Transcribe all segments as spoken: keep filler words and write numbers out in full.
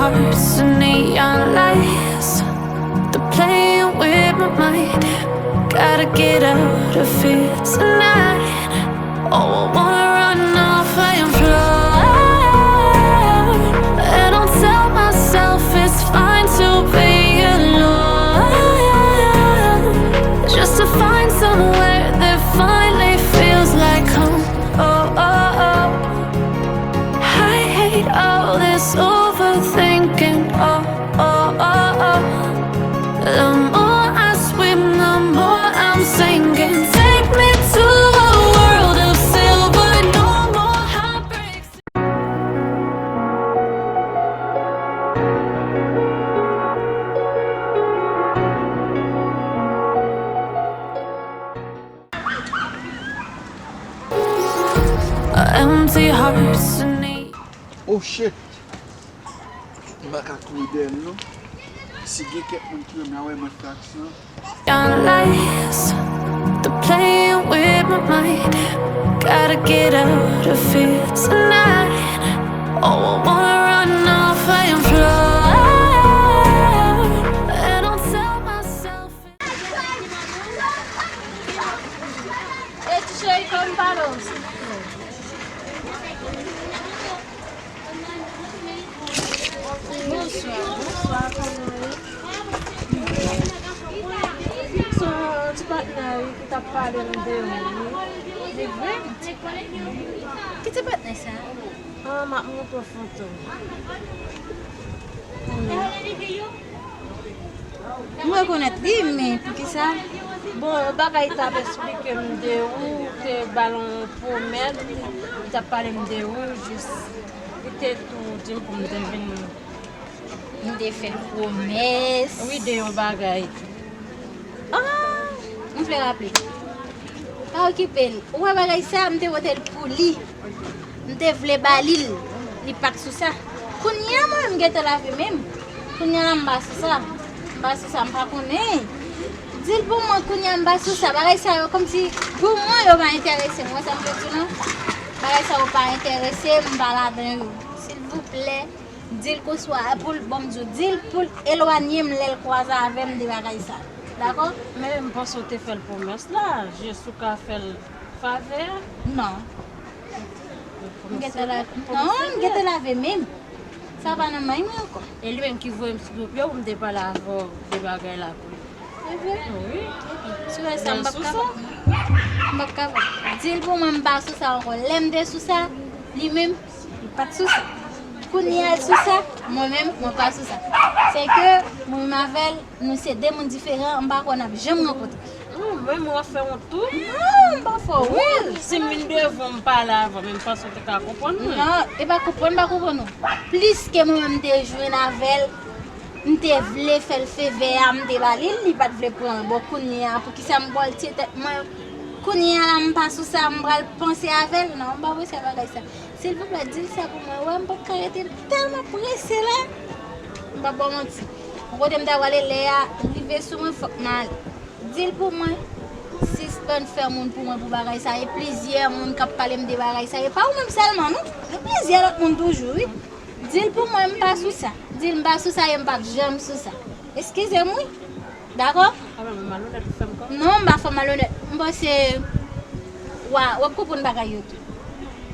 Hearts and neon lights, they're playing with my mind. Gotta get out of here tonight. Oh, I wanna run off and fly. And I'll tell myself it's fine to be alone. Just to find somewhere that finally feels like home. Oh, oh, oh. I hate all this overthinking. Oh, oh, oh, oh. The more I swim, the more I'm sinking. Take me to a world of silver, no more heartbreaks. Empty hearts and need. Oh shit! M pa ka kouri dèyè l non. Si gen kèk moun ki renmen, a wè mwen fè aksyon. Your lies, they're playing with my mind. Gotta get out of here tonight. Oh, I wanna run off and fly. And I'll tell myself. Eti cheri, kòm pale w, silvouplè. Bonswa, bonswa, kòman w ye? Se yon ti patnè wi ki t ap pale m de ou wi. Li vre? Ki ti patnè sa? Ah, m ap montre w foto. M rekonèt li, men poukisa? Bon, yon bagay t ap esplike m de ou, ou te ba l yon pwomès, li t ap pale m de ou, jis li te tou di m pou m te vin, m te fè pwomès. Wi, de yon bagay. Ah, m vle raple. Pa okipe l. Ou wè bagay sa, m te pote l pou li. M te vle ba li l, li pa t sou sa. Kounye a mwen menm m gentan lave men m. Kounye a la m pa sou sa. M pa sou sa, m pa konnen. Di l pou mwen kounye a m pa sou sa. Bagay sa yo kòmsi pou mwen yo pa enterese m. Ou wè sa m vle di w lan? Bagay sa yo pa enterese m, m pa ladan yo. Silvouplè, di l konswa pou l, bon, m di w, di l pou l elwanye m lè l kwaze avè m de bagay sa. Dakò? Men m panse w te fè l pwomès la, jis ou ka fè l favè a. Non. M gentan la, non, m gentan lave men m. Sa pa nan may mwen ankò. E li menm ki voye m sou do pye w pou m te pale avè w de bagay la pou li. Se vre? Wi. Si w wè sa, m p ap kapab. M p ap kapab. Di l pou mwen m pa sou sa ankò. Lè m te sou sa, li menm, li pa t sou sa. Kounye a l sou sa, mwen menm, mwen pa sou sa. Se ke mwen menm avè l, nou se de moun diferan, m pa kwè n ap janm rankontre. Non, menm w ap fè wont tou. Non, m pa fè w wont. Wi, si m vin devan w, m pale avè w, men m panse w te ka konprann mwen. Non, e pa konprann, m pa konprann ou. Plis ke mwen menm m te jwenn avè l, m te vle fè l favè a, m te ba li l, li pa t vle pran l. Bon, kounye a, poukisa m pral tiye tèt mwen? Kounye a la, m pa sou sa, m pral panse avè l? Non, m pa panse a bagay sa. Silvouplè, di l sa pou mwen. Wè, m p ap ka rete, m tèlman prese la. M p ap ba w manti. Yon kote m ta prale lè a rive sou mwen, fòk m ale. Di l pou mwen, sispann fè moun pou mwen pou bagay sa. E plizyè moun k ap pale m de bagay sa. E pa ou menm sèlman, non. Gen plizyè lòt moun toujou, wi. Di l pou mwen, m pa sou sa. Di l m pa sou sa e m p ap janm sou sa. Eskize m, wi. Dakò? Kanmenm, ou malonèt, ou fè m kòman? Non, m pa fè w malonèt. M panse w a, w ap konprann bagay yo tou.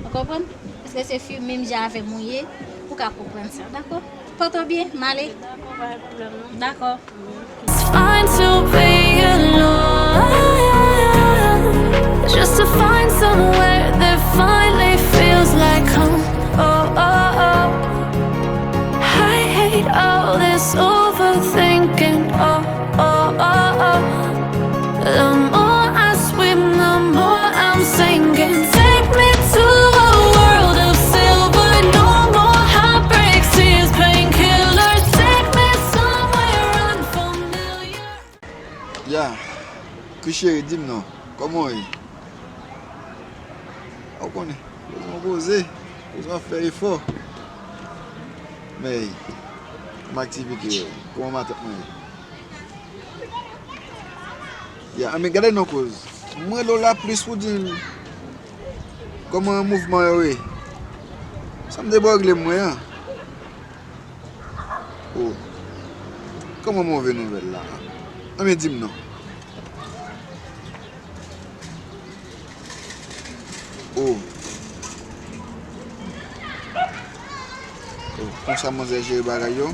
Ou konprann? Paske se fi menm jan avè m ou ye, ou ka konprann sa, dakò? Pòte w byen, m ale. Dakò, pa gen pwoblèm, non. Dakò. It's fine to be alone, just to find somewhere that finally feels like home. Oh, oh, oh. I hate all this overthinking. Oh, oh, oh, oh. The more I swim, the more I'm sinking. Take me to a world of silver. No more heartbreaks, tears, painkillers. Take me somewhere unfamiliar. Ya, Chris cheri, di m non, kòman w ye? A w konnen, bezwen poze, bezwen fè efò. Men, kòman aktivite yo? Kòman matant mwen ye? Ya, men gade non koz. Mwen rele w la plis pou di m kòman mouvman yo ye. Sa m te ba w regle m mwen an. Kòman move nouvèl la? Anben, di m non. Oh. Oh, konsa manzè jere bagay yo.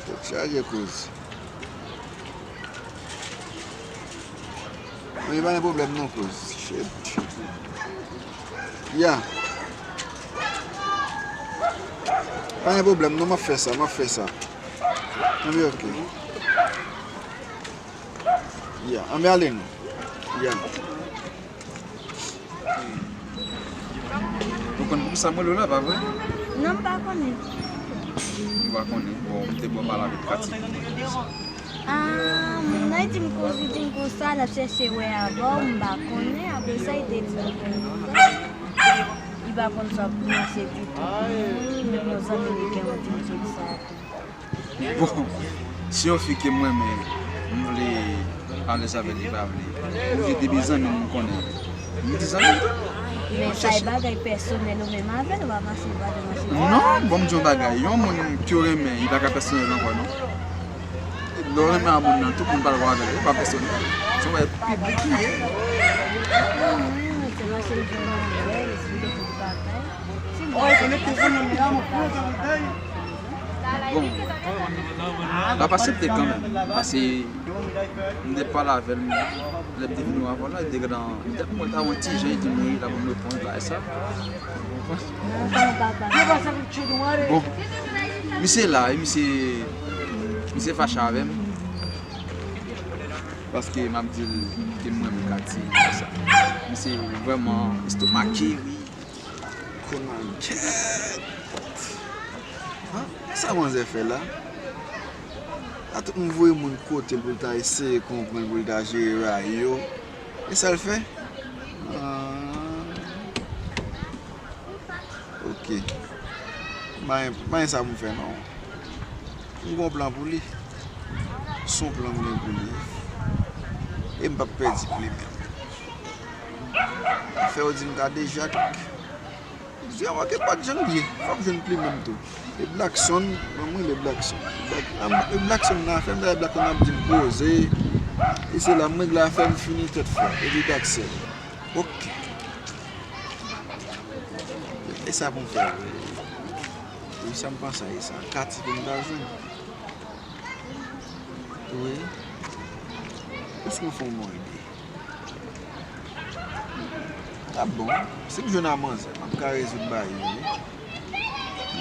Tèt chaje kouz. Men pa gen pwoblèm non kouz. Shit. Ya. Pa gen pwoblèm non, m ap fè sa, m ap fè sa. Anben, ok. Ya, anben ale non. Ya. Ou konn poukisa m rele w la, pa vre? Non, m pa konnen. Ou pa konnen? Bon, m te bò pale avèk Katy. Ah, moun nan di m konsa, li di m konsa, l ap chèche wè avè w, m pa konnen. Apre sa, li te di m konsa, li pa konn sa pou mache ditou. Menm yon zanmi li gen, li di m tout sa tou. Bon, si yon fi ke m renmen, m vle alèz avè l, li pa vle. M oblije depi zanmi m, m konnen. M di zanmi m tou. Men sa e bagay pèsonèl ou menm avè l, w ap mache, w ap mache. Non, bon, m di yon bagay. Yon moun ke w renmen, li pa ka pèsonèl ankò, non. Lè w renmen yon moun nan, tout moun pral wè avè l, li pa pèsonèl. Se yon bagay piblik li ye. Ah, se mache l di w nan rèl, esplike tout bagay. Bon, l ap aksepte kanmenm, paske m te pale avè l, lè m te vin wè avè l la, li te gentan, li t ap mwen ta yon ti jan, li di m wi, l ap ban m repons, bagay sa. Bon, misye la, wi, misye, misye fache avè m, paske m ap di l ke m renmen Katy, bagay sa. Misye vrèman estomake, wi. Konan, kèt! An, sa manzè fè la? A tout moun voye moun kote l pou l ta eseye konprann, pou l ta jere rayi yo. E sa l fè? An. Ok. M pa gen, m pa gen sa pou m fè, non. M gon plan pou li. S on plan m gen pou li. E m p ap pèdi plimen. Fè yo di m Kadejak. Di a manke pa t janm byen. Fò m jwenn plimen m tou. E Blackson, ban m rele Blackson. Black, am, e Blackson nan afè m, dayè Blackson ap di m poze. E se la m regle afè m fini tèt fwa. Epi Daxel. Ok. E sa pou m fè. Wi, sa m panse a, e sa. Katy pou m ta jwenn. Wi. Èske m fè yon bon ide? T ap bon. Si m jwenn a manzè, m ap ka rezoud bagay yo, wi.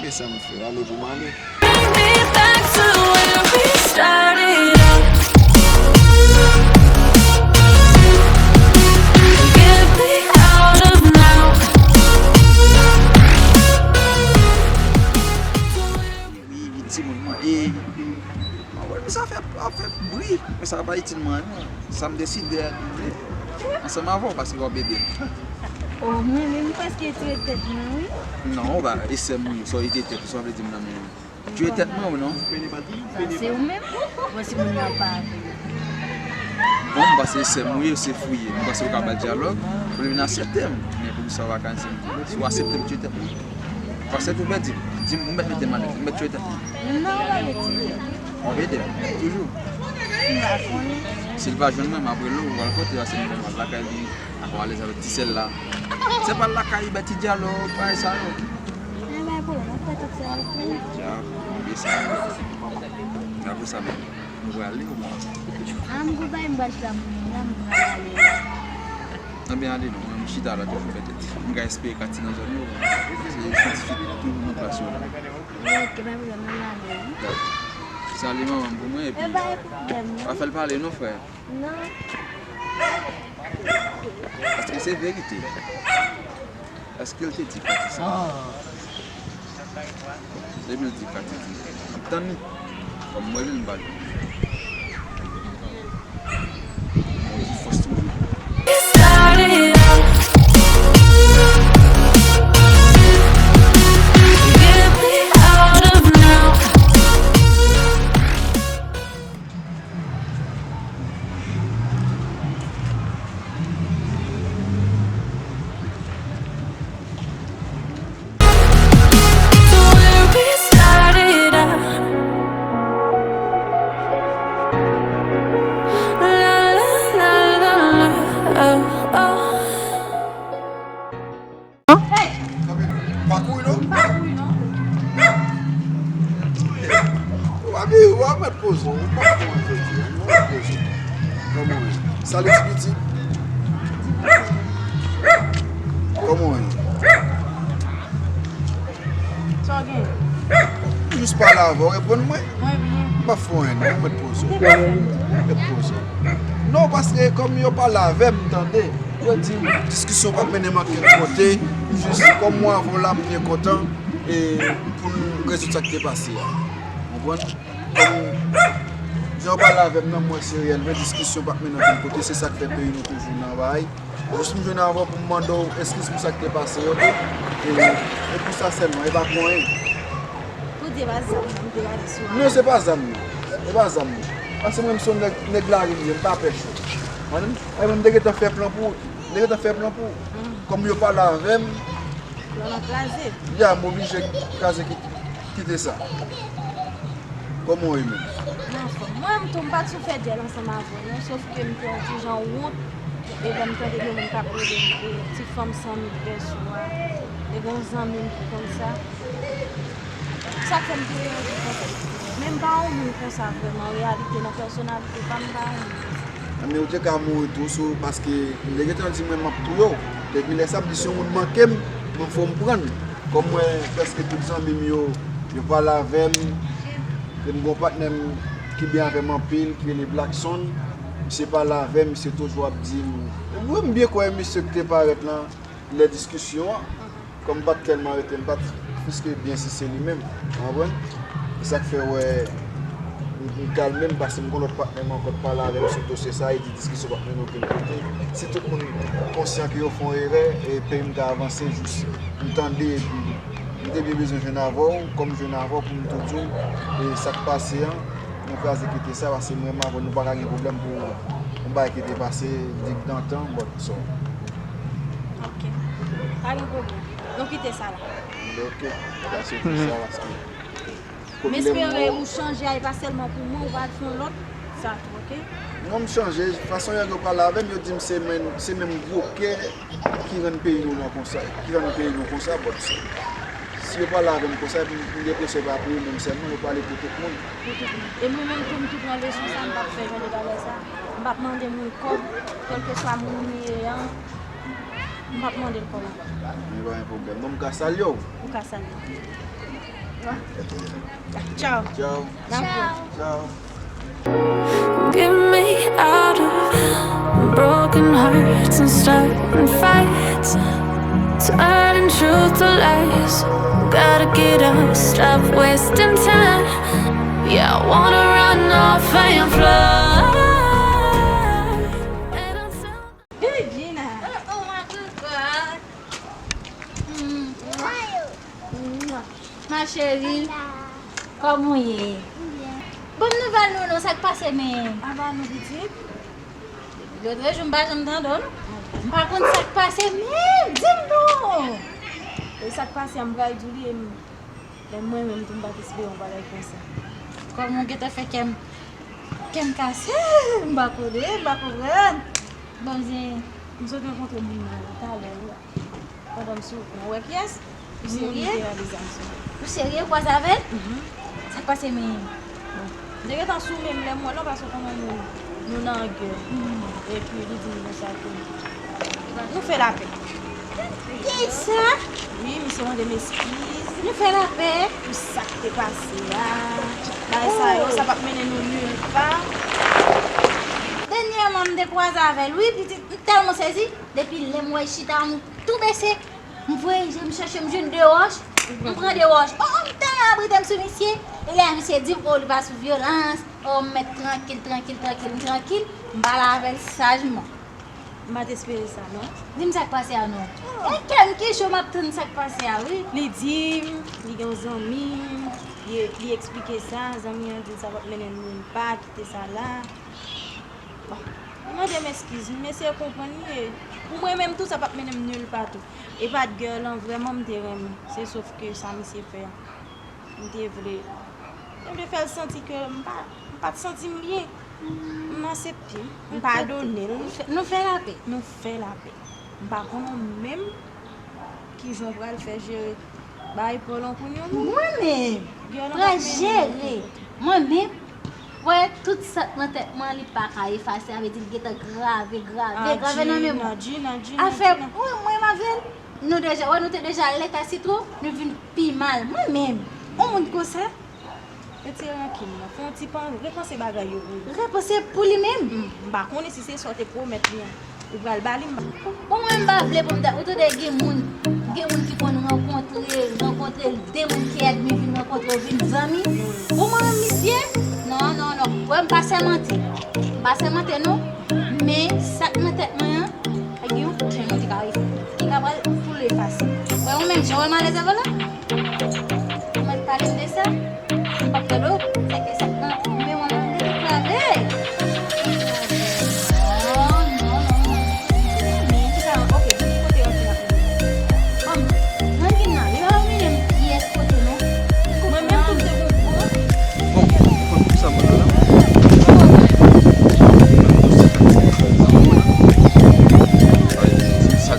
Men sa m fè, ale pou m ale. Bring me back to where we started out. Get me out of now. Wi, wi, timoun, wi, e, mwen wè sa fè, ap fè bri, men sa pa itil mwen, non. Sa m deside a, ansanm avè w, paske w ap ede m. O, mwen menm, m prèske tire tèt mwen, wi. Non, w pa, e sè m, wi, sa w tire tèt, sa w vle di m nan men. Tire tèt mwen, wi, non? Se ou menm? Bon, si moun nan pa vle. Bon, m panse se sè m wi, se fouye. M panse ou ka ba l dyalòg, pou l vin aksepte m. Men poukisa ou pa ka aksepte m? Si w aksepte m, tire tèt mwen. Ou aksepte ou pèdi? Di m, ou mèt mete m alèz, ou mèt tire tèt mwen. Non, ou pa mete. W ap ede m, toujou. M pa konnen. Si l pa jwenn mwen, m ap rele w, ou al kote, paske m al lakay li, ak w alèz avèk ti sè l la. Se pa l lakay, bay ti dyalòg, bagay sa yo. Nan bay pwoblèm, w ap fè tout sa yo pou ou. Djab, oublie sa. Apre sa menm. Nou prale ou mò? Ah, m gon bagay m pral fè pou moun la, m pral ale la. Anben ale non, mwen m chita la toujou pètèt. M ka espere Katy nan zòn yo. Se syantifik toujou nan plas yo la. Ok, pa pwoblèm, m ale wi. Dakò. Salye manman m pou mwen epi. E pa gen pwoblèm non. Pa fè l pale non frè. Non. Paske se verite. Èske l te di Katy sa? Ah. Depi l di Katy di, m ap tann li. Kòm mwen menm m pa jwenn li. Mwen di fòs toujou. Wi, w ap mèt poze w, ou pa konn jodi a, w ap mèt poze w. Kòman w ye? Salut ti pitit. Kòman w ye? Sa w gen? M jis pale avè w, reponn mwen. Mwen byen. M pa fè anyen non, ou mèt poze w. Ou te ka fè m tou. Ou mèt poze w. Non, paske kòm yo pale avè m, tande, yo di m diskisyon p ap mennen m ankenn kote. Jis kòm mwen avè w la, m byen kontan e pou n rezoud sa k te pase a. Konprann? Kòm jan w pale avè m nan, m wè se reyèl vre, diskisyon p ap mennen ankenn kote, se sa k fè peyi nou toujou nan bay. Jis m jwenn avè w pou m mande w eskiz pou sa k te pase yo tou. E, e pou sa sèlman, e pa pou anyen. Pou di e pa zam nan, m te gade sou a. Non, se pa zam nan. E pa zam nan. Paske mwen, m se yon nèg, nèg lari m ye, m pa pè cho. Konprann? E mwen, m te gentan fè plan pou ou tou. M te gentan fè plan pou ou. Kòm yo pale avè m. Plan an kraze. Ya, m oblije kraze ki-, kite sa. Kòman w ye menm? M anfòm. Mwen menm tou, m pa t sou fè dyèl ansanm avè w non, sof ke m te yon ti jan wont, e lè m tande gen moun k ap rele m, e ti fanm san mil pèso a, e gen yon zanmi m ki konn sa. Sa k fè m te reyajis konsa. Men m pa yon moun konsa vrèman, an reyalite, nan pèsonalite pa m, m pa yon moun konsa. Men ou te ka mouri tou sou, paske m te gentan di mwen m ap touye w. Depi lè sa, m di si yon moun manke m, mwen fò m pran l. Kòm mwen, prèske tout zanmi m yo, yo pale avè m. E m gon patnè m ki byen avè m anpil, ki rele Blackson. Misye pale avè m, misye toujou ap di m. Mwen, m byen kwè misye ki te parèt lan lè diskisyon an. Kòm m pa t tèlman rete, m pa t fiske byen si se li menm. Ou konprann? E sa k fè w wè m, m kalme m, paske m gon lòt patnè m ankò k pale avè m sou dosye sa, e di diskisyon p ap mennen okenn kote. Si tout moun konsyan ke yo fè yon erè, e peyi m ka avanse, jis m tande, epi m te byen bezwen jwenn avè w, kòm m jwenn avè w pou m tou di w, e sa k pase an, nou kraze kite sa, paske mwen menm avè w, nou pa ka gen pwoblèm pou yon bagay ki te pase, di dantan, but so. Ok. Pa gen pwoblèm. Nou kite sa la. Ok. N ap soti sa, paske M espere ou chanje a, e pa sèlman pou mwen, ou pral fè yon lòt, sa tou, ok? Non, m chanje. Fason yo pale avè m, yo di m se menm, se menm gwo kè ki rann peyi nou nan konsa, ki rann peyi nou konsa, but so. Si yo pale avè m konsa, epi m gen enpresyon e pa pou yo menm sèlman, yo pale pou tout moun. Pou tout moun. E mwen menm tou, m tou pran leson sa, m p ap fè jan de bagay sa. M p ap mande moun kòb, kèlkeswa moun li ye an, m p ap mande l kòb ankò. Men pa gen pwoblèm. Non, m ka salye w. Ou ka salye m. Tchao. Tchao. N ap wè. Tchao. Get me out of broken hearts and starting fights, turning truth to lies. Gotta get up, stop wasting time. Yeah, I wanna run off and fly. And I'm so Hey, Gina. Oh, oh, my good girl. Mm. Mwah. Ma chérie. Kòman w ye? Byen. Bon nouvèl nou non, sa k pase menm? Apa nou pitit? Lòt jou m pa janm tande w non. M pa konn sa k pase menm, di m non. E sa k pase a m pral di w li e m Lè mwen menm tou m pa t espere yon bagay konsa. Kòman w gentan fè kè m, kè m kase? M pa konnen, m pa konprann. Bon, zen, m sot rankontre moun nan talè wi. Pandan m sou wout mwen, ou wè kiyès? Ou serye? Moun ki te rale zam sou mwen. Ou serye? Ou kwaze avè l? Mhm. Sa k pase menm? Bon. M te gentan sou men m lè m wè l non, paske w konnen nou, nou nan gè. Mhm. Epi li di m konsa ke nou fè lapè. Kisa? Wi, misye mande m eskiz. Nou fè lapè? Pou sa k te pase a. Bagay sa yo, oh, sa p ap mennen nou nil pa. Dènyèman, m te kwaze avè l, wi, pitit, m tèlman sezi. Depi lè m wè l chita, m tou bese. M voye je m chèche, m jwenn de wòch, m pran de wòch. Oh, oh, m tèlman abrite m sou misye. E lè a misye di m, oh, li pa sou vyolans. Oh, m mèt trankil, trankil, trankil, m trankil. M pale avè l sajman. M pa t espere sa, non. Di m sa k pase a, non. Oh. E kè m ki cho, m ap tann sa k pase a, wi. Li di m, li gen yon zanmi, li, li eksplike sa, zanmi an di l sa p ap mennen l nil pa, kite sa la. Bon, m mande m eskiz, m eseye konprann li, e pou mwen menm tou, sa p ap mennen m nil pa tou. E pa t gè lan, vrèman, m te renmen. Se sof ke sa misye fè a, m te vle, m te vle fè l santi ke m pa, m pa t santi m byen. M aksepte, m padone l. Nou fè, nou fè lapè. Nou fè lapè. M pa konnen menm kijan w pral fè jere bagay pa w lan kounye a, non. Mwen menm, pral jere. Mwen menm, wè, tout sa k nan tèt mwen, li pa ka efase, sa vle di l gentan grave, grave, grave nan memwa. Afè, mwen, mwen avè l, nou deja, wè, nou te deja lè ka sitwon, nou vin pi mal. Mwen menm, yon moun konsa. Retire rankin nan. Fè yon ti pan, repanse bagay yo pou li. Repanse pou li menm. M, m pa konnen si se sa w te pwomèt li an. Ou pral ba li, m pa. Bon, mwen, m pa vle pou m ta, ou tande gen moun, gen moun ki konn rankontre, rankontre de moun ki ènmi vin rankontre yo vin zanmi. Bon, mwen menm, misye, non, non, non. Wè, m pa sèmante. M pa sèmante, non. Men, sa k nan tèt mwen an, gen yon chen ki ka, ki ka pral tou efase. Wè, ou menm, jan w wè m alèz avè w la? Ou mèt pale m de sa? M p ap fè do, se ke sa k nan memwa mwen, li te krave. Non, non, non, non. Men, ki sa, ok, di ki kote rankin nan. Rankin nan, li pa vin menm pyès kote, non. Mwen menm tou, m te konprann. Bon, ou konn pou sa mwen la. Sa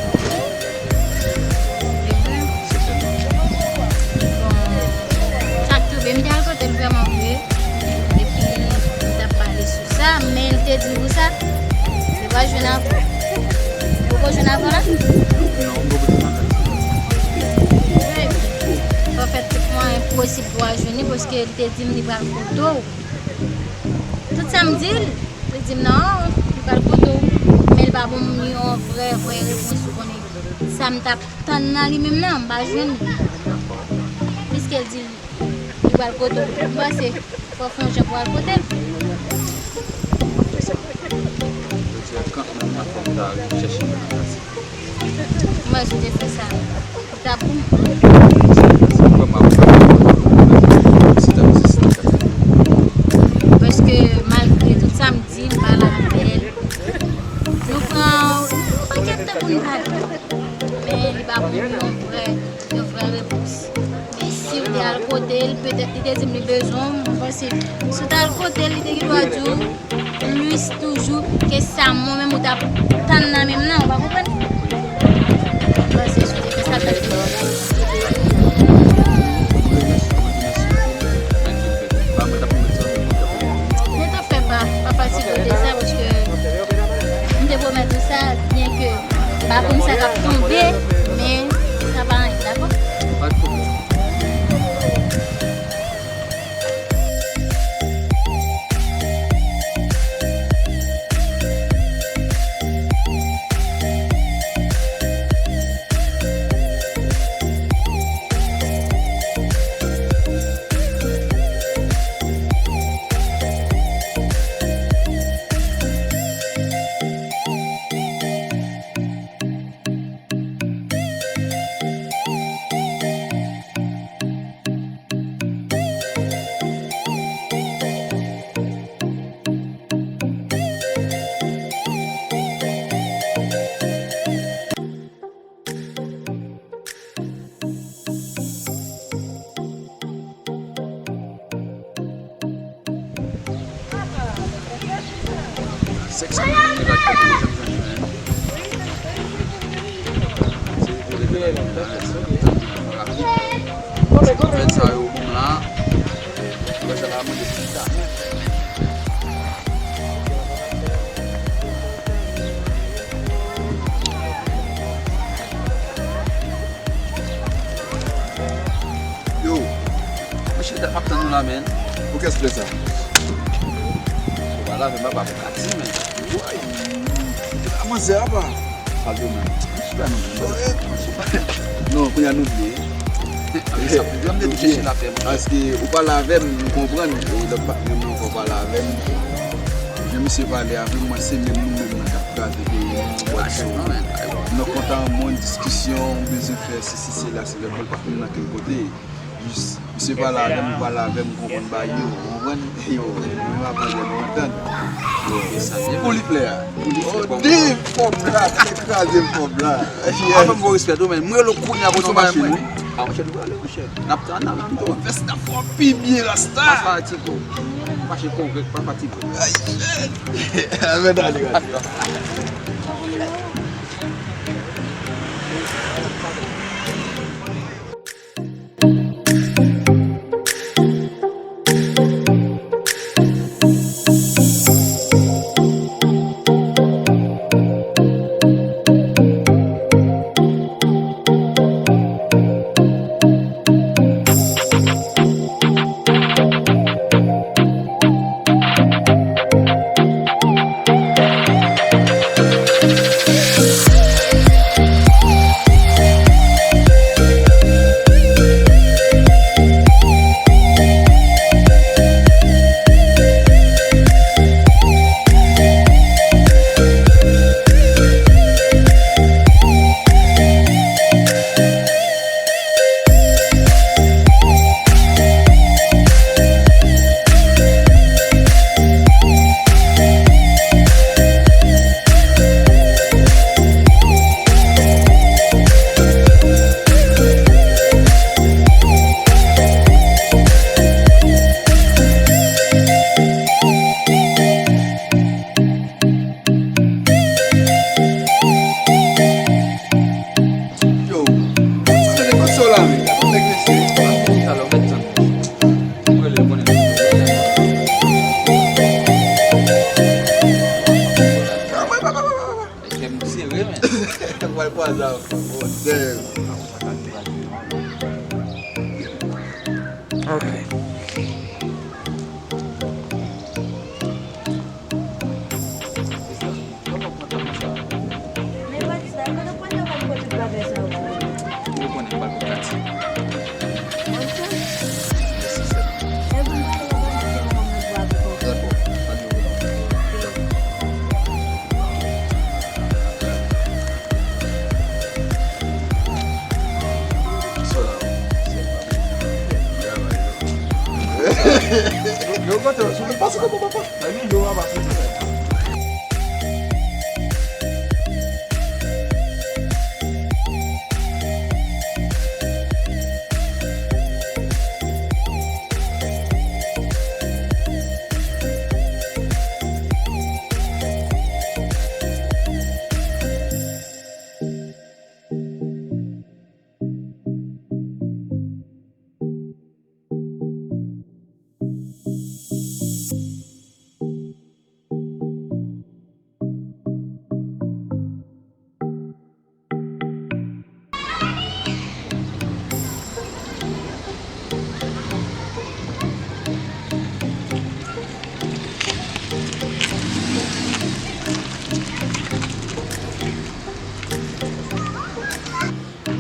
k tonbe, m te al kote l vrèman vre. Epi, m t ap pale sou sa, men l te di m pou sa, li pral jwenn avè w. Ou poko jwenn avè w la? Non, m poko jwenn avè l. Trè byen. Fò fè tout mwayen posib pou w al jwenn li, paske l te di m li pral kote w. Tout sa m di l, li di m non, li pral kote w. Men li pa ban m yon vrè, vrè repons, ou konnen. Sa m t ap tann nan li menm nan, m pa jwenn li. Piske l di li pral kote w, m panse fò w fè yon jan pou w al kote l. Jodi a, kanmenm la, fò m ta chèche moun nan kase. Mwen, si w te fè sa, ou t ap bon. Paske malgre tout sa m di, m pale avè l. Nou pran yon pakèt tan pou n pale. Men li pa ban m yon vrè, yon vrè repons. Men si w te al kote l, petèt li te di m li bezwen w, m panse si w t al kote l, li te gen dwa di w plis toujou ke sa mwen menm ou t ap tann nan men m nan, ou pa konprann? M panse si w te fè sa, l t ap vin. Mwen t ap fè pa, pa fatige w de sa, paske m te pwomèt ou sa, byen ke m pa konn sa k ap tonbe, men sa pa anyen, dakò? Pa de pwoblèm. Sèks mwen, li pa t fè pou janm janm jwenn. Se pou li te la, rapid. Ti nouvèl sa yo bon la. Nouvèl sa la mande si ta. Yo, mesye, dat m ap tann nou la, men. Pou kès lè sa? Ou pa lave m, papa, pou ka di, men. Woy! A manzè apa? Sa yo menm. Mesye, non, men. Non, kounye a nou byen. Sa pou m te chèche lapè, monchè. Paske ou pale avè m, m konprann. E lòt patnè m nan ankò pale avè m. Jan misye pale avè m, mwen se menm nou menm nan k ap kraze peyi nou. Nan kontan yon moun, diskisyon, ou bezwen fè sesi, sela, se lè bòl pa fin nan kel kote. Jis, misye pale avè m, ou pale avè m, ou konprann bagay yo, ou konprann? Yo, mwen pa pale, nou antann. Pou li flè a. Oh, Dave, kòb la, te kraze l kòb la. Yes. Avan m gon respè tou, men mwen rele w kounye a pou nou bay mwen. A, monchè, nou prale, monchè. N ap tann, n ap tann. Fè staff wap pi byen, rasta. Pa fatige w. Fache kongrè, pa fatige w. Ay, shit. Amèn, ale, ale. Ok. Yo, yo, yo, yo, pase kòman, papa? Sa gen dlo a pase.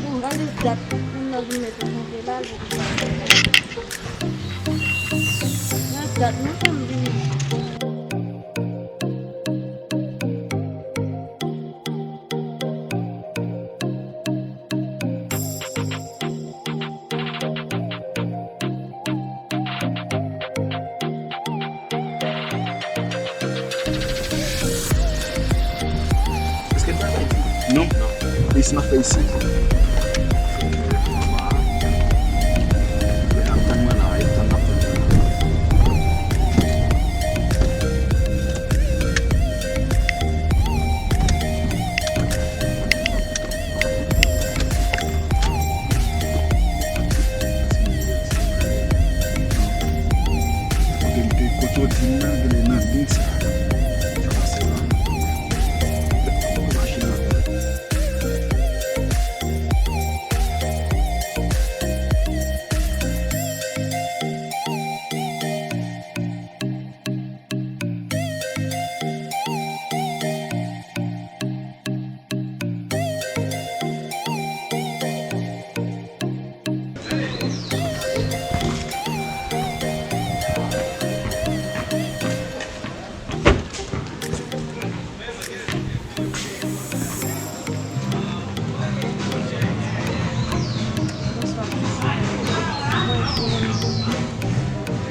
Bon, gade dat moun nan vin mete kanpe la, li pa fè. Gade dat nou konn vini. Èske l pa fè isi? Non. Isi n ap fè isi. Ap tann mwen la, ap tann, ap tann mwen la. Kote m te, kote w di m nan, genlè nan liy sa. Sa pase la. Machin nan.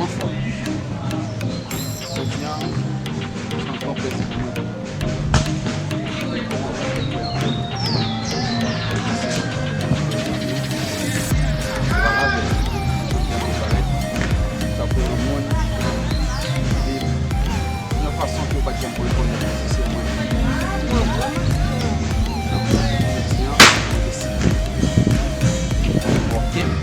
Anfòm. Jodi a, se yon gran plezi pou mwen. Tankou yon moun ki viv yon fason ke w pa t janm rekonèt li, se mwen. Jodi a, mwen deside konvòke m.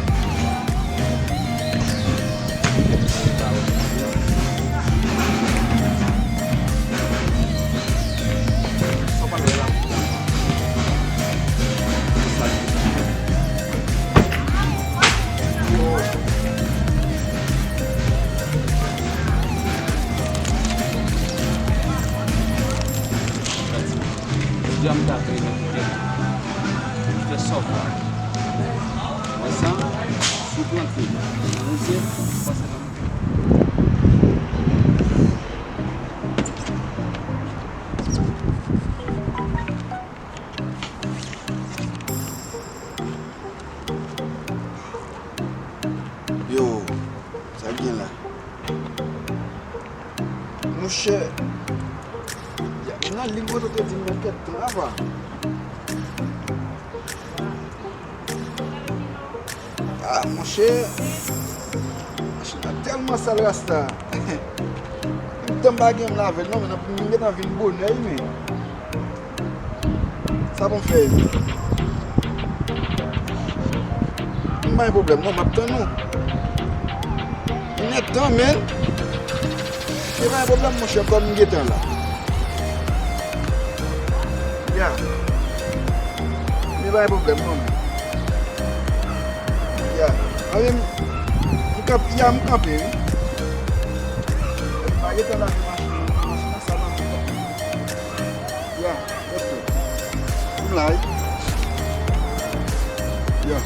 Jodi a m ta vle nan kèk fè sòfa. Wè sa? Sou plante. Nan rizye, pase nan Yo, sa k gen la? Monchè, ya, nan liy kote w te di m nan kèk tan ava. Ah, monchè, machin nan tèlman sal rasta. Menm tan m pa gen m lave l non, men m gentan vin bonè wi, men. Sa pou m fè? M pa gen pwoblèm non, m ap tann ou. M gen tan, men. E pa gen pwoblèm, monchè, kòm m gentan la. Ya. Se pa yon pwoblèm non. Ya. Anben, m kanp-, ya, m kanpe wi. M pa gentan lave machin nan, machin nan sa nan. Ya, ok. M la wi. Ya.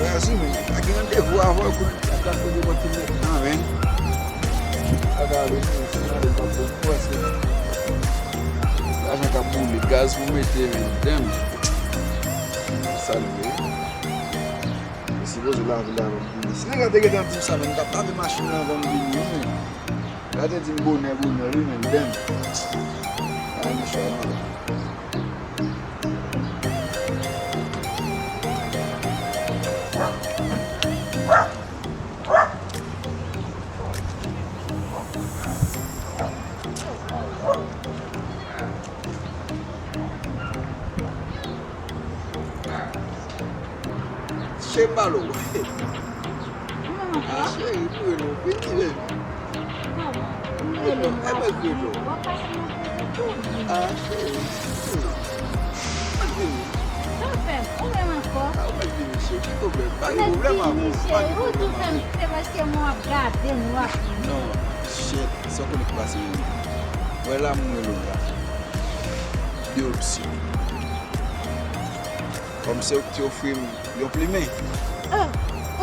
Razi men, pa gen randevou avè w pou n ap koze bò ti nèg nan men. Sa ka vini, si n ale pa bon, paske lajan k ap boule, gaz pou mete, men, damn. Sa l ye. Li sipoze lave l avan m vini. Si nèg la te gentan di m sa, men, m t ap lave machin nan avan m vini, men. Nèg la te di m bonè, bonè, wi, men, damn. Ay, mesye, non. Cheri, m pale w. Ah, cheri, m rele w. Vini, baby. Kòman? M rele w. E mwen k rele w. W ap pase nan koze tou. Ah, cheri. Mwen vini. Sa w fè? Ou menm ankò? Ah, ou mèt vini, cheri. Ki pwoblèm? Pa gen pwoblèm avè w. Pa gen pwoblèm avè w. Ou tou fè m pè paske mwen w ap gade m, w ap. Non, shit. Sa w konnen ki pase menm? Wè la, m rele w la. De opsyon. Kòm se ou ki te ofri m yon plimen. Oh,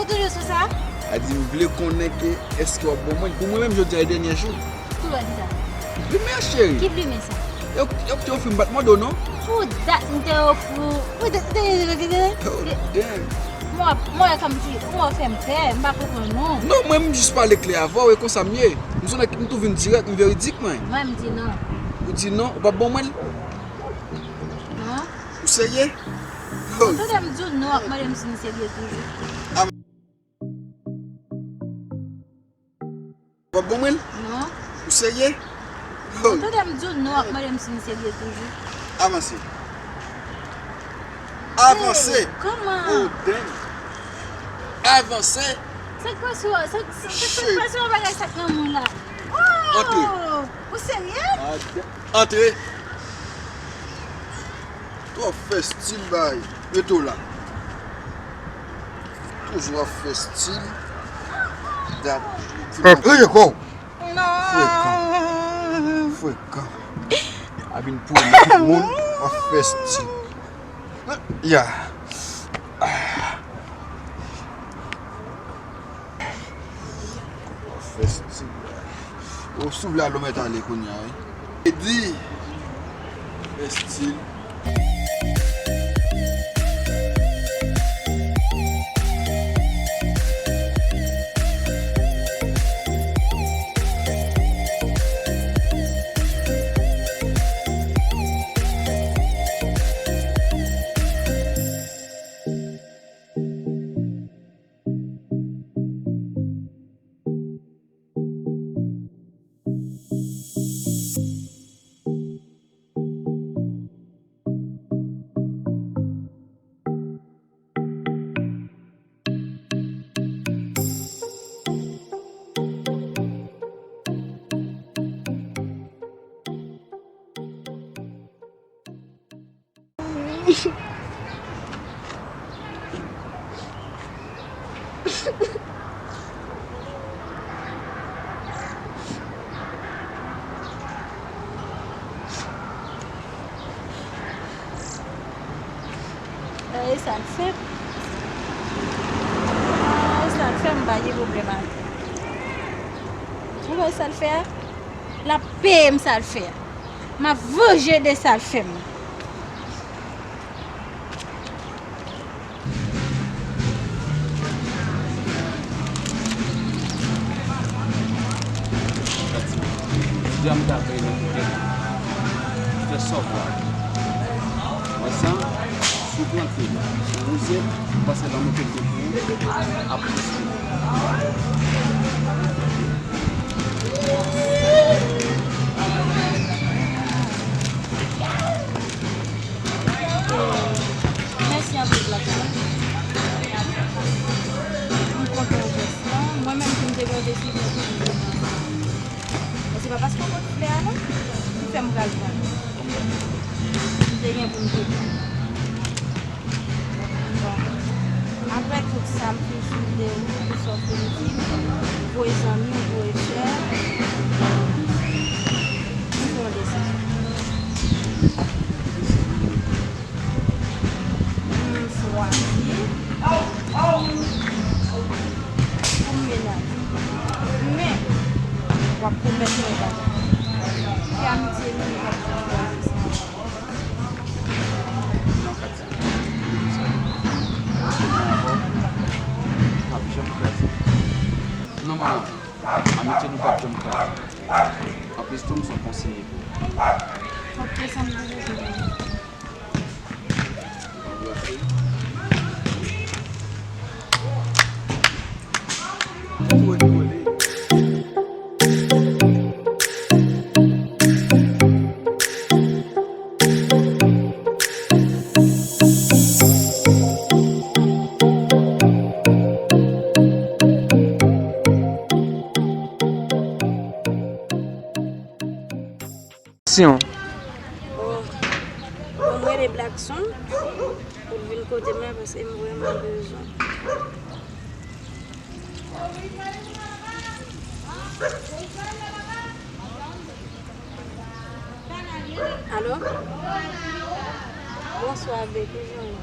ou toujou sou sa? A di m vle konnen ke èske w ap ban mwen l. Pou mwen menm, jodi a e dènye jou. Ki w di sa? Plimen an, cheri. Ki plimen sa? Yo, yo ki te ofri m, m pa t mande w non. Pou dat m te ofri w. Pou dat m te. Oh, damn. Mwen, mwen, kòmsi, mwen fè m pè, m pa konprann non. Non, mwen, m jis pale klè avè w, e konsa m ye. M se nèg, m tou vin dirèk, m veridik, mwen. Mwen, m di non. Ou di non, ou p ap ban mwen l? Non. Ou serye? Ou tande m di w non, w ap mande m si m serye toujou. W ap ban mwen l? Non. Ou serye? Ou tande m di w non, w ap mande m si m serye toujou. Avanse. Avanse. Hey, kòman? Oh, damn. Avanse. Sa k pase w? Sa, sa, sa k pase w bagay sa k nan moun la? Oh! Antre. Ou serye? Ah, damn. Antre. Twò fè stil bay. Rete w la. Toujou ap fè stil. Dat. Hey, yo, kò. Frekan. Frekan. A vin pou moun, w ap fè stil. Ya. W ap fè stil. Ou si w vle al, ou mèt ale kounye a, wi. Edi, fè stil. E sa l fè. E sa l fè, m pa gen pwoblèm ak li. Ou wè sa l fè a? L ap peye m sa l fè a. M ap vanje de sa l fè m. Gad sa. Ti dam ta veye nan poutèt. Fè sòvwa. Wè sa? Si w plante yon wouze, ou pase lanmou ke l gen pou ou, ap plis vit. Mèsi anpil, Black Woman. M kontan ou fè sa. Mwen menm, si m te gen yon desizyon pou m pran, men se pa paske w pot flè a, non, ki fè m pral pran l. Te gen pou m te di. Bon. Apre tout sa, m fin swete w pou sa w fin di m. Voye zanmi w, voye frè. M pran desizyon. M chwazi pou m menaje. Men, w ap pwomèt mwen bagay. Ki amitye nou, nou p ap janm kraze sa. Non, Katia. Sa nou ankò p ap janm kraze. Non, manman. Amitye nou p ap janm kraze. Anplis tou, m se yon konseye pou ou. Ok, sa m te bezwen. Aksyon. Bon, bon, m rele Blackson pou l vin kote m la paske m vrèman bezwen. Alo? Bonswa, baby, jan w ye?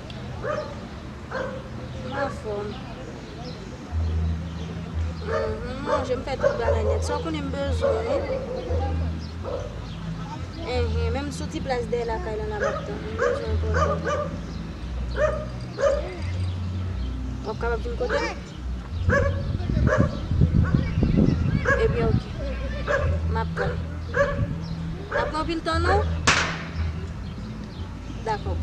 M anfòm. Mhm, manje, m fè tout bagay nèt. Sa w konnen m bezwen w, wi. Enhen, menm sou ti plas dèyè lakay lan la m ap tann. M bezwen w enpòtan. W ap kapab vin kote m? Ebyen, oke. M ap pran. N ap pran anpil tan, non? Dakò.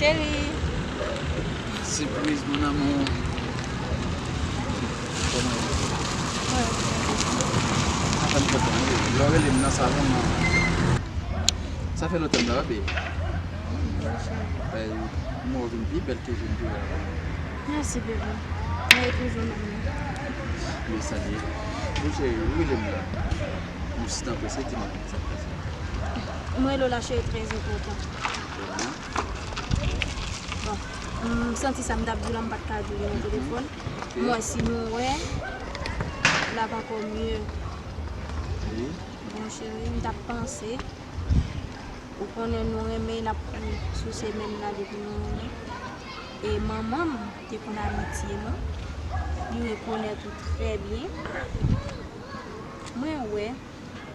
Cheri. Sipriz, mon amour. Kòman w ye? Mwen. Sa fè m kontan, wi. Lè w rele m nan, sa vrèman, sa fè lontan m pa rele. Bèl, mwen vin pi bèl ke jan m te wè w. Mèsi, bebe. Mwen ye toujou menm nan. Men sa l ye. Bon, cheri, ou rele m la. M jis nan prese, di mwen sa k pase. Mwen rele w la, cheri, trè enpòtan. Bon, m santi sa m t ap di w la, m pa t ka di w li nan telefòn. Ok. M wè si nou wè, l ap ankò mye. Wi. Bon, cheri, m t ap panse. Ou konnen nou renmen, n ap kouri sou semèn nan depi nou renmen. E manman m te konn amitye nou. Li rekonèt ou trè byen. Mwen wè.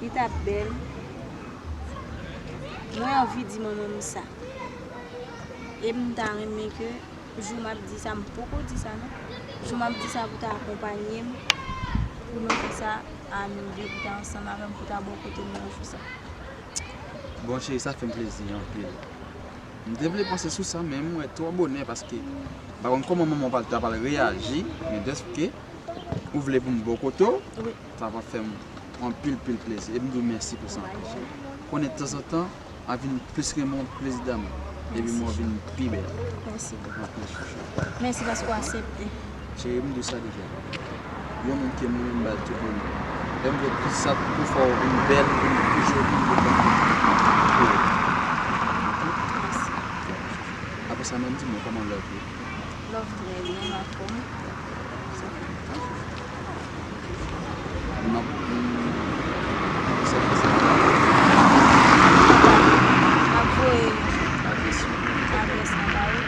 Li t ap bèl. Mwen anvi di manman m sa. E m ta renmen ke jou m ap di sa, m poko di sa non. Jou m ap di sa pou ta akonpanye m, pou nou fè sa a nou de, pou ta ansanm avè m, pou ta bò kote m nan jou sa. Bon, cheri, sa fè m plezi anpil. M te vle panse sou sa, men m wè twò bonè paske m pa konn kòman manman w ta pral reyaji, men dèske ou vle pou m bò kote w, wi, sa va fè m anpil, pil plezi. E m di w mèsi pou sa ankò, cheri. Konnen tanzantan, a vin plis renmen w plis damou. Epi mwen vin pi bèl. Mèsi. Anpil chouchou. Mèsi paske w aksepte. Cheri, m di w sa deja. Yon moun ke m renmen, m ba l tout bonè. Lè m vle plis sa, pou fè w vin bèl, vin pi joli, vin pi bèl. Mèsi. Apre sa, menm di mwen kòman love ye. Love trè byen, m anfòm. M ap, m, m ap voye adrès lan ba ou.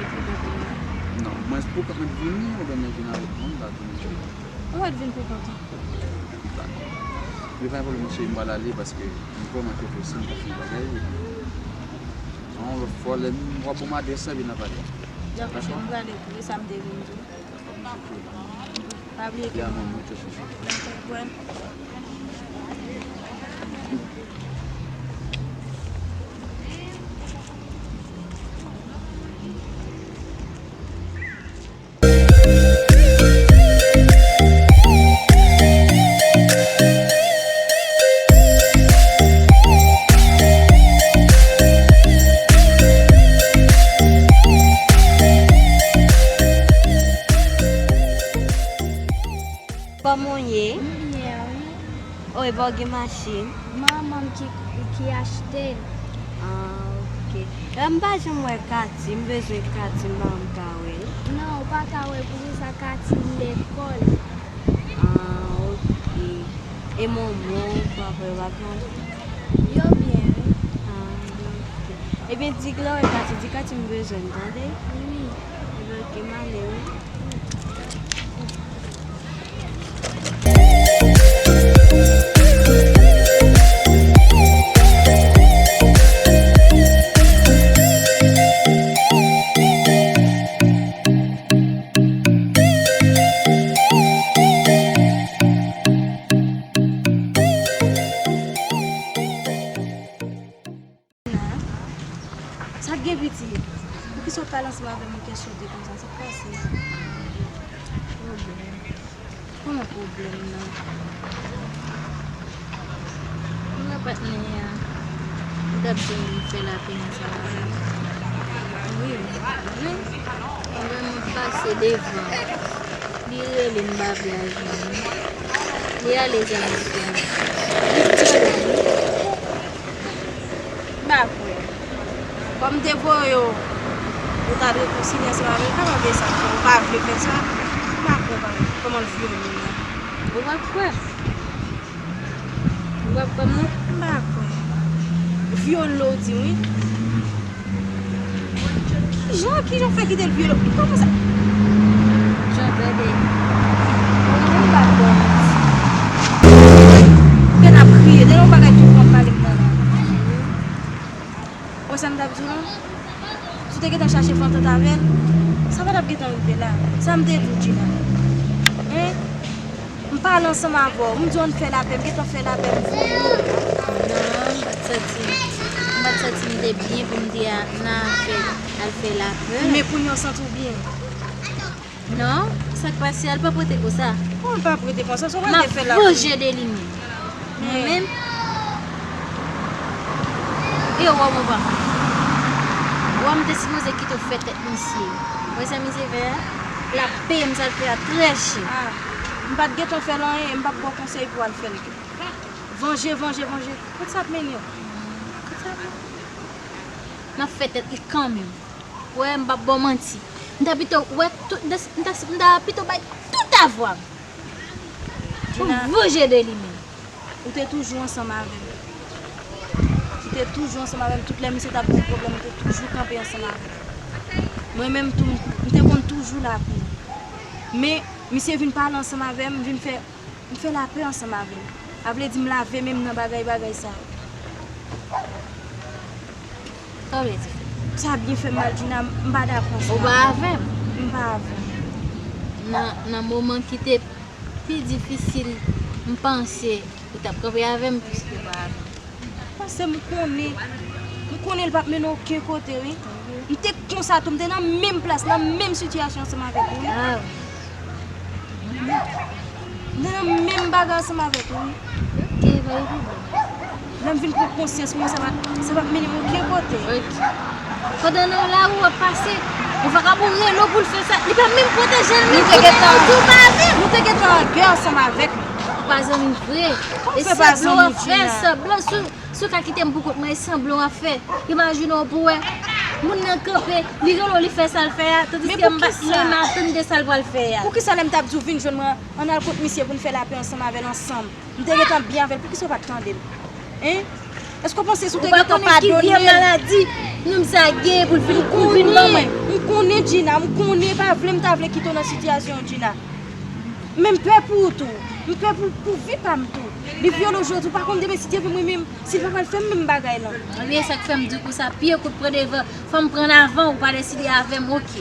Epi lè vini. Non, mwen pou mwen vini, oubyen mwen vin avèk moun, m pa konnen. Ou mèt vin pou kont ou. Dakò. Men pa gen pwoblèm, cheri, m pral ale paske m vrèman te prese, m ta fè yon bagay. Yon lòt fwa, lè m, w ap ban m adrès lan, epi n a pale. Dakò, cheri, m prale tou, e sa m te vin di w. Pa bliye ke mwen. Dakò, bwè. M ap tann. Kòman w ye? M byen, wi. O, epa w gen machin? Manman m ki, ki achte l. Ah, ok. E, m pa janm wè Katy, m bezwen Katy, m pa janm ka wè l. Non, ou pa ka wè l, poukisa Katy lekòl. Ah, ok. E manman w, papa w, yo pa ka wè? Yo byen, wi. Ah, ok. Ebyen, di lè w wè Katy, di Katy m bezwen l, tande? Wi. Ebyen, ok, m ale, wi. Sa k gen, pitit? Poukisa w pale ansanm avè m, kè sote konsa? Sa k pase? Pwoblèm. Kòman pwoblèm nan? Mwen patnè a, li t ap di m li fè lapèn ansanm avè m. Wi, wi. Mwen, mwen pase devan. Li rele m, m pa vle al jwenn li. Li ale jan misye. Li di la, wi. M pa kwè. Kòm m te voye w pou w ta al rekonsilye ansanm avè l, kòman w fè sa? Ou pa vle fè sa? M pa kwè, pa, kòman l vyole w la. Ou pa kwè? Ou pa kwè m non? M pa kwè. Vyole w di wi. Kijan, kijan w fè kite l vyole w? Kòman sa? Jan tande. Ou menm pa kwè. Ou gen ap kriye. Tande yon bagay tou fò w pale m nan la. Wè sa m t ap di w lan? Si w te gentan chache fantant avè l, sa pa t ap gentan rive la. Sa m te di w, Djina? Hein? M pale ansanm avè w, m di w ann fè lapè, m gentan fè lapè, m voye w. Non, m pa t santi m, m pa t santi m te byen pou m te a, nan afè al fè lapè. Men kounye a w santi w byen. Non, sa k pase a, l pa prete konsa. Kòman l pa prete konsa? Se w pral te fè lapè. M ap vanje de li menm. Mwen menm. E w wè w papa. Wè m te sipoze kite w fè tèt misye. Wè sa misye fè a? L ap peye m sa l fè a trè chè. Ah, m pa t gentan fè l anyen, m p ap ba w konsèy pou w al fè l tou. Vanje, vanje, vanje. Kot sa ap mennen w? Kot sa ap mennen w? N ap fè tèt li kanmenm. Wè, m p ap ba w manti. M ta pito, wè, tout, m ta, m ta pito bay tout avwa m. Pou vanje de li menm. Ou te toujou ansanm avè m. Ou te toujou ansanm avè m. Tout lè misye t ap gen pwoblèm, ou te toujou kanpe ansanm avè m. Mwen menm tou, m te konn toujou la pou ou. Men, misye vin pale ansanm avè m, vin fè, m fè lapè ansanm avè l. A vle di m lave men m nan bagay, bagay sa yo. Sa w vle di? Sa byen fè m mal, Djina, m pa dakò ansanm avè w. Ou pa avè m? M pa avè w. Nan, nan moman ki te pi difisil, m panse ou t ap kanpe avè m plis ke w pa avè m. Paske m konnen, m konnen l p ap mennen w okenn kote, wi. M te konsa tou, m te nan menm plas, nan menm sitiyasyon ansanm avèk ou, wi. Ah, wi. M te nan menm bagay ansanm avèk ou, wi. Ok, pa gen pwoblèm. Lè m vin pran konsyans mwen, sa pa, sa p ap mennen m okenn kote. Ok. Pandan nan lari w ap pase, yon vakabon rele w pou l fè sa, li pa menm pwoteje l menm, nou te gentan, tou pa avè l. Nou te gentan an gè ansanm avèk li. Ou pa zanmi vre. Kòman w fè pa zanmi, Djina? E sanblan w ap fè, sanblan sou, sou ka kite m pou kont mwen, e sanblan w ap fè. Imajine w pou wè moun nan kanpe, li rele w, li fè sa l fè a, tandiske m pa, mwen m atann de sa l pral fè a. Men poukisa? Poukisa lè m t ap di w vin jwenn mwen, ann al kot misye pou n fè lapè ansanm avè l ansanm? M te gentan byen avè l, poukisa w pa t tande m? Hein? Èske w panse si w te gentan padone l? Ou pa konnen ki vye maladi nonm sa genyen pou l vin, pou l vin ban mwen? M konnen, Djina, m konnen, pa vle m ta vle kite w nan sitiyasyon an, Djina. Men m pè pou ou tou. M pè pou, pou vi pa m tou. Li vyole w jodi, ou pa konn demen si Dye vle mwen menm, si l pa pral fè m menm bagay lan. Ebyen, sa k fè m di w konsa, pye kout pran devan. Fò m pran avan, ou pa deside avè m, ok.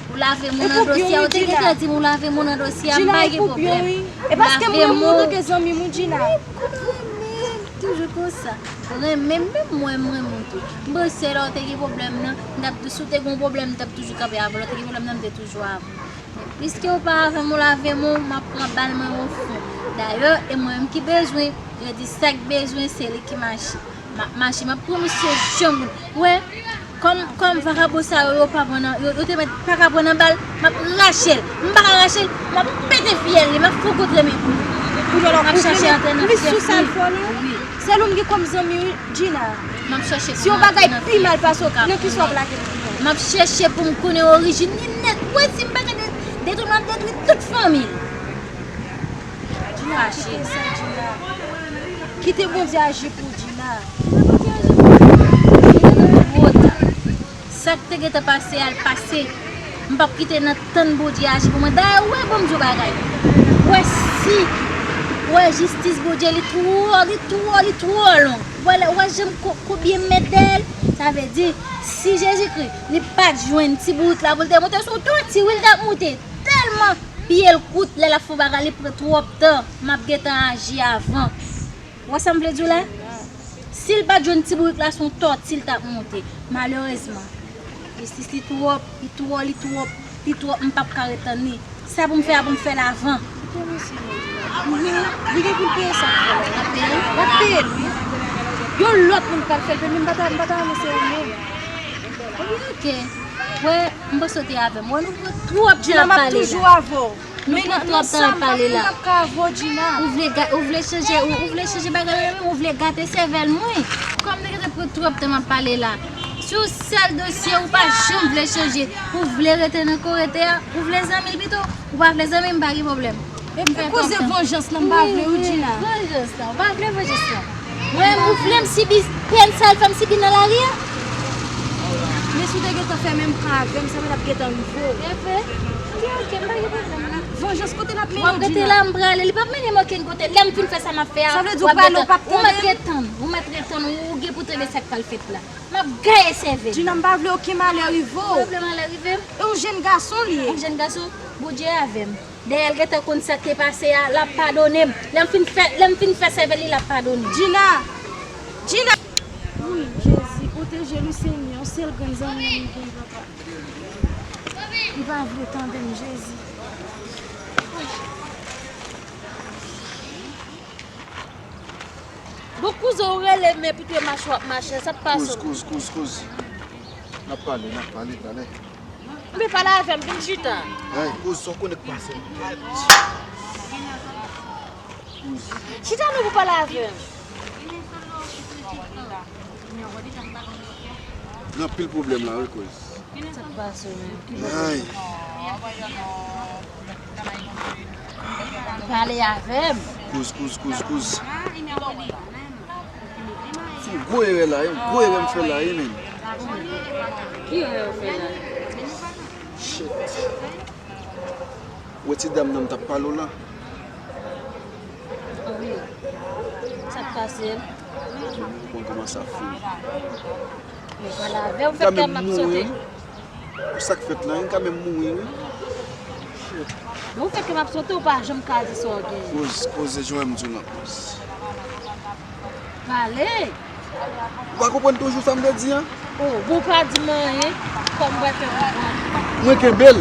Ou lave men w nan dosye a, ou te gentan di m ou lave men w nan dosye a, m pa gen pwoblèm. E paske m renmen w antanke zanmi m, wi, Djina. Wi, kout renmen, toujou konsa. Renmen, menm mwen, m renmen w tou. M panse lè w te gen pwoblèm nan, m t ap, si w te gen yon pwoblèm, m t ap toujou kanpe avè w. Lè w te gen pwoblèm nan, m te toujou avè w. Men piske w pa avè m, ou lave men w, m ap pran bal mwen o fon. Dayè, e mwen menm ki bezwen, yo di sa k bezwen, se li ki mache. M ap mache, m ap pran misye jan moun. Wè, Kòm, kòm vakabon sa yo, yo pa pran nan, yo, yo te mèt pa ka pran nan bal, m ap rache l. M pa ka rache l, m ap pete fyèl li, m ap fougoute men pou li. Pou jwenn yon koup li, men plis sou sa l fè w la. Se nou m gen kòm zanmi, wi, Gina. M ap chèche pou m rantre nan fyèl. Si yon bagay pi mal pase w, nan kisa w ap lage l pi mal? M ap chèche pou m konnen orijin li nèt. Ou wè si m pa ka de-, detwi, m ap detwi tout fanmi l. Gina, kite sa, Gina. Kite Bondye aji pou w, Gina. Kite Bondye aji pou w. Li gentan twò ta. Sa k te gentan pase a, l pase. M p ap kite nan tann Bondye aji pou mwen. Dayè, ou wè, ban m di w bagay. Ou wè, si, ou wè, jistis Bondye, li twò, li twò, li twò long. Ou wè, lè, ou wè jan m ko-, konbyen m met dèyè l? Sa vle di, si Jezikri, li pa t jwenn ti bourik la pou l te moute sou tòti, wi, l t ap moute. Tèlman pye l kout, lè l ap fè yon bagay, li pran twòp tan. M ap gentan aji avan. Ou wè sa m vle di w la? Si l pa t jwenn ti bourik la, se yon tòti l t ap moute. Malerezman, jistis li twòp, li twò, li twòp, li twòp, m p ap ka ret tann li. Sa pou m fè a, pou m fè l avan. Kite mesye yo. Li gen pou l peye sa l fè la. L ap peye l, wi. Yon lòt moun pral fè l, men m pa ta, m pa ta renmen se ou menm. Ok. Wè, m panse w te avè m. Wè, nou pran twòp tan ap pale la. Gina, m ap toujou avè w. Nou pran twòp tan ap pale la. Ou vle ga-, ou vle chanje, ou, ou vle chanje bagay la menm, ou vle gate sèvèl mwen. Kòm nou gentan pran twòp tan ap pale la. Sou sèl dosye ou pa janm vle chanje, ou vle rete nan korete a, ou vle zanmi l pito, ou pa vle zanmi m pa gen pwoblèm. Epi koze vanjans lan m pa vle wi, Gina. Vanjans lan, ou pa vle vanjans lan. Mwen, ou vle m sibi pèn sa l fè m sibi nan lari a? Men si w te gentan fè menm jan avè m, sa mwen t ap gentan rive w. E vre? Ok, ok, m pa gen pwoblèm non. Vanjans kote l ap mennen w, Gina? W ap rete la, m prale. Li p ap mennen m okenn kote. Lè m fin fè sa m ap fè a, w ap gentan, ou mèt ret tann, ou mèt ret tann, ou gen pou tande sa k pral fèt la. M ap gaye sèvèl. Gina, m pa vle okenn malè rive w. Ou pa vle malè rive m? E yon jèn gason li ye. Yon jèn gason, Bondye avè m. Dèyè l gentan konn sa k te pase a, l ap padone m. Lè m fin fè, lè m fin fè sèvèl li, l ap padone m. Gina! Gina! Wi, Jezi, pwoteje l wi, Senyè. Yon sèl grenn zanmi m gen, papa. Li pa vle tande m, Jezi. Bon, kouzen, ou rele m, men pito e mache w ap mache, sa k pase w? Kouz, kouz, kouz, kouz. N ap pale, n ap pale, talè. Vin pale avè m, vin chita. Ay, kouz, sa w konnen k pase w? Kouz. Chita non pou pale avè m. Gen anpil pwoblèm la, wi, kouz. Sa k pase w menm? Ay. Pale avè m. Kouz, kouz, kouz, kouz. Se yon gwo erè la, yon gwo erè m fè la, wi, menm. Ki erè w fè la? Shit. Ou wè ti dam nan m t ap pale w la? Wi. Sa k pase l? Ou konn kòman sa fini. Mwen pale avè w, ou fè kè m ap sote. Pou sa k fèt la, m ka menm mouri, wi. Shit. Men ou fè kè m ap sote, ou pa janm ka di sa w gen. Kouz, koze, jwenn m di w nan kouz. Pale! Ou pa konprann toujou sa m te di an? Oh, bon, ou pa di m anyen, kòm mwen fè konprann. Mwen kenbe l.